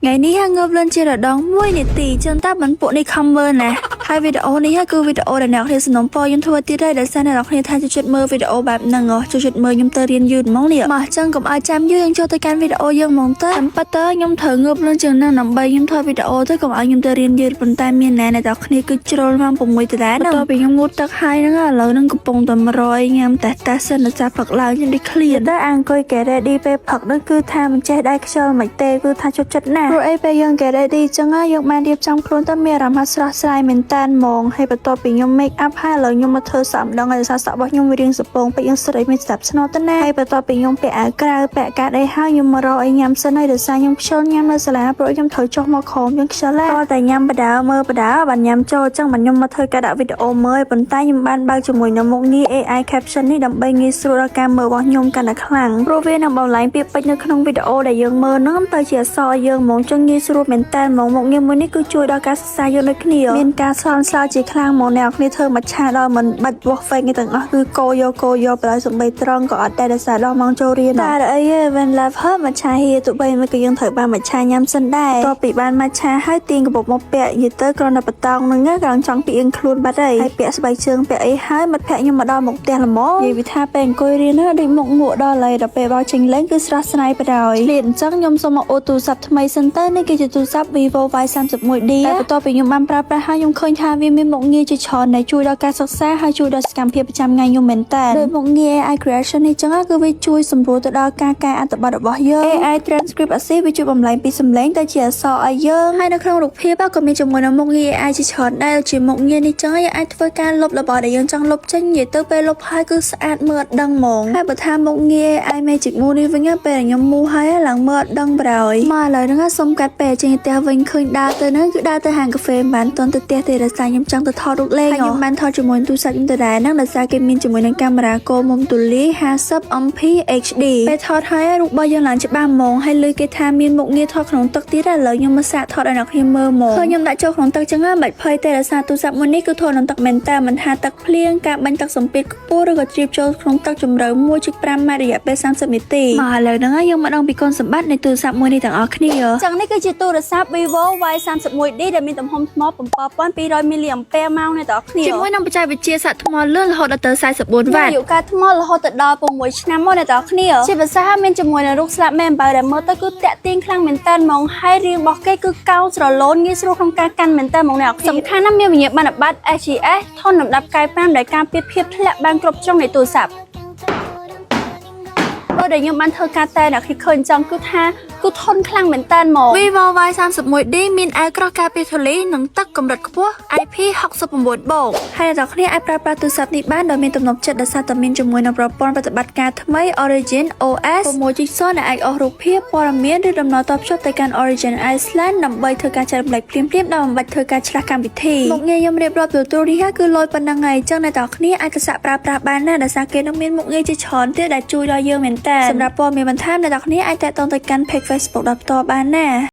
ថ្ងៃនេះងើបលឿនជារដង1នាទីចឹងតើមិនពួកនេះខំមើលណាហើយវីដេអូនេះគឺវីដេអូដែលអ្នកគ្នាសំណូមពរខ្ញុំធ្វើទៀតហើយដោយសារអ្នកនរគ្នាថាចូលចិត្តមើលវីដេអូបែបហ្នឹងហ៎ចូលចិត្តមើលខ្ញុំទៅរៀនយឺតហ្មងនេះមកចឹងកុំឲ្យចាំយូរយើងចូលទៅកាន់វីដេអូយើងហ្មងទៅតាមពិតទៅខ្ញុំត្រូវងើបលឿនជាងហ្នឹងដើម្បីខ្ញុំធ្វើវីដេអូទៅកុំឲ្យខ្ញុំទៅរៀនយឺតប៉ុន្តែមានណែអ្នកនរគ្នាគឺជ្រុលម៉ោង6ដដែលហ្នឹងបន្ទាប់ពីខ្ញុំងូតទឹកហើយហ្នឹងឥឡូវហ្នឹងកំពុងតែ100ញ៉ាំតេះតេះសិនដល់ចាផឹកឡើងខ្ញុំដូចឃ្លានដល់អង្គុយ get ready ពេលផឹកហ្នឹងគឺថាមិនចេះដៃខ្ជិលមិនទេគឺថាជិតចិត្តណាស់ព្រោះអីពេលយើង get ready ចឹងយើងបានរៀបចំខ្លួនទៅមានអារម្មណ៍ថាស្រស់ស្រាយមែនតើហ្មងហើយបន្ទាប់ពីខ្ញុំ make up ហើយឥឡូវខ្ញុំមកធ្វើសក់ម្ដងហើយដោយសារសក់របស់ខ្ញុំវារាងសពងពេកយើងស្រីមានស្ដាប់ស្នោទៅណាហើយបន្ទាប់ពីខ្ញុំពាក់អាវក្រៅពាក់កាតអីហើយខ្ញុំមករកអីញ៉ាំសិនហើយដោយសារខ្ញុំខ្ជិលញ៉ាំនៅសាលាព្រោះខ្ញុំត្រូវចុះមកក្រោមយើងខ្ជិលណាស់តែញ៉ាំបដាមើលបដាបានញ៉ាំចូលចឹងបានខ្ញុំមកធ្វើការដាក់វីដេអូមើលប៉ុន្តែខ្ញុំបានបើកជាមួយនឹងមុខងារ AI caption នេះដើម្បីងាយស្រួលដល់ការមើលរបស់ខ្ញុំកាន់តែខ្លាំងព្រោះវានឹងបំលែងពាក្យពេចន៍នៅក្នុងវីដេអូដែលយើងមើលហ្នឹងទៅជាអក្សរយើងហ្មងចឹងងាយស្រួលមែនតើហ្មងមុខងារមួយនេះគឺជួយដល់ការសិក្សាយើងដូចគ្នាមានការស្រន់ស្លោជាខ្លាំងហ្មងអ្នកគ្នាធ្វើមួយឆាដល់មិនបាច់វាស់វែងទាំងអស់គឺកោយកកោយកបើសំបីត្រង់ក៏អត់ដែរដោយសារដល់ម៉ោងចូលរៀនតែអីទេ when love her មួយឆាហៀទោះបីមិនក៏យើងត្រូវបានមួយឆាញ៉ាំសិនដែរតពីបានមួយឆាហើយទាញកាបូបមកពាក់និយាយទៅគ្រាន់តែបតោងហ្នឹងគ្រាន់ចង់ពីអៀងខ្លួនបាត់ហើយហើយពាក់ស្បែកជើងពាក់អីហើយមិត្តភក្តិខ្ញុំមកដល់មុខផ្ទះល្មមនិយាយវិថាពេលអង្គុយរៀនហ្នឹងដូចមុខងក់ដល់ហើយដល់ពេលបោចេញលេងគឺស្រស់ស្រាយបណ្ដោយឆ្លៀតអញ្ចឹងខ្ញុំសូមមកអូទូរស័ព្ទថ្មីសិនទៅនេះគឺជាទូរស័ព្ទ Vivo Y31D តែបន្ទាប់ពីខ្ញុំបានប្រើប្រាស់ហើយខ្ញុំឃើញថាវាមានមុខងារជាច្រើនដែលជួយដល់ការសិក្សាហើយជួយដល់សកម្មភាពប្រចាំថ្ងៃខ្ញុំមែនតើដោយមុខងារ AI creation នេះចឹងគឺវាជួយសម្រួលទៅដល់ការកែអត្ថបទរបស់យើង AI transcript assist វាជួយបំលែងពីសំឡេងទៅជាអក្សរឲ្យយើងហើយនៅក្នុងរូបភាពក៏មានជាមួយនឹងមុខងារ AI ជាច្រើនដែរជាមុខងារនេះចឹងយើងអាចធ្វើការលុបរបស់ដែលយើងចង់លុបចេញនិយាយទៅពេលលុបហើយគឺស្អាតមើលអត់ដឹងហ្មងហើយបើថាមុខងារ AI Magic Move នេះវិញពេលខ្ញុំមូហើយឡើងមើលអត់ដឹងប្រយមកឥឡូវហ្នឹងសុំកាត់ពេលចេញផ្ទះវិញឃើញដើរទៅហ្នឹងគឺដើរទៅហាងកាហ្វេមិនបានតន់ទៅផ្ទះទេដោយសារខ្ញុំចង់ទៅថតរូបលេងខ្ញុំបានថតជាមួយទូរស័ព្ទខ្ញុំទៅដែរហ្នឹងដោយសារគេមានជាមួយនឹងកាមេរ៉ាគោមុំទូលាយ50 MP HD ពេលថតហើយរូបរបស់យើងឡើងច្បាស់ហ្មងហើយឮគេថាមានមុខងារថតក្នុងទឹកទៀតឥឡូវខ្ញុំមកសាកថតឲ្យអ្នកគ្នាមើលហ្មងឃើញខ្ញុំដាក់ចូលក្នុងទឹកចឹងមិនបាច់ភ័យទេដោយសារទូរស័ព្ទមួយនេះគឺថតក្នុងទឹកមែនតើមិនថាទឹកភ្លៀងការបាញ់ទឹកសម្ពាធខ្ពស់ឬក៏ជ្រាបចូលក្នុងទឹកជម្រៅ1.5ម៉ែត្ររយៈពេល30នាទីមកឥឡូវហ្នឹងយើងមកដឹងពីគុណសម្បត្តិនៃទូរស័ព្ទមួយនេះទាំងអស់គ្នា ចឹងនេះគឺជាទូរស័ព្ទ Vivo Y31D ដែលមានទំហំថ្ម7200 mAh ម៉ោងអ្នកទាំងអស់គ្នា ជាមួយនឹងបច្ចេកវិទ្យាសាកថ្មលឿនរហូតដល់ទៅ44វ៉ាត់ អាយុកាលថ្មរហូតទៅដល់6ឆ្នាំមកអ្នកទាំងអស់គ្នាជាពិសេសមានជាមួយនឹងរូបស្លាកមេអំបៅដែលមើលទៅគឺតាក់ទាញខ្លាំងមែនតើហ្មងហើយរាងរបស់គេគឺកោងស្រឡូនងាយស្រួលក្នុងការកាន់មែនតើហ្មងអ្នកទាំងអស់គ្នាសំខាន់ណាស់មានវិញ្ញាបនបត្រ SGS ធន់លំដាប់កាយ5ដែលការពារភាពធ្លាក់បានគ្រប់ជ្រុងនៃទូរស័ព្ទដោយដែលខ្ញុំបានធ្វើការតែអ្នកឃើញចឹងគឺថាគឺធន់ខ្លាំងមែនតើហ្មង Vivo Y31D មានអាវក្រោះការពារធូលីនិងទឹកកម្រិតខ្ពស់ IP69 បូកហើយអ្នកទាំងគ្នាអាចប្រើប្រាស់ទូរស័ព្ទនេះបានដោយមានទំនុកចិត្តដោយសារតែមានជាមួយនឹងប្រព័ន្ធប្រតិបត្តិការថ្មី Origin OS 6.0ដែលអាចអូសរូបភាពព័ត៌មានឬដំណតភ្ជាប់ទៅកាន់ Origin Island ដើម្បីធ្វើការចែករំលែកភ្លាមៗដោយមិនបាច់ធ្វើការឆ្លាស់កម្មវិធីមុខងារខ្ញុំរៀបរាប់ទូទៅនេះគឺលយប៉ុណ្ណឹងហើយអញ្ចឹងអ្នកទាំងគ្នាអាចទៅសាកប្រើប្រាស់បានណាដោយសារគេនឹងមានមុខងារជាច្រើនទៀតដែលជួយដល់យើងមែនតើសម្រាប់ព័ត៌មានបន្ថែមអ្នកទាំងគ្នាអាចតាក់ទងទៅកាន់ page Facebook ដល់ផ្ទាល់បានណា។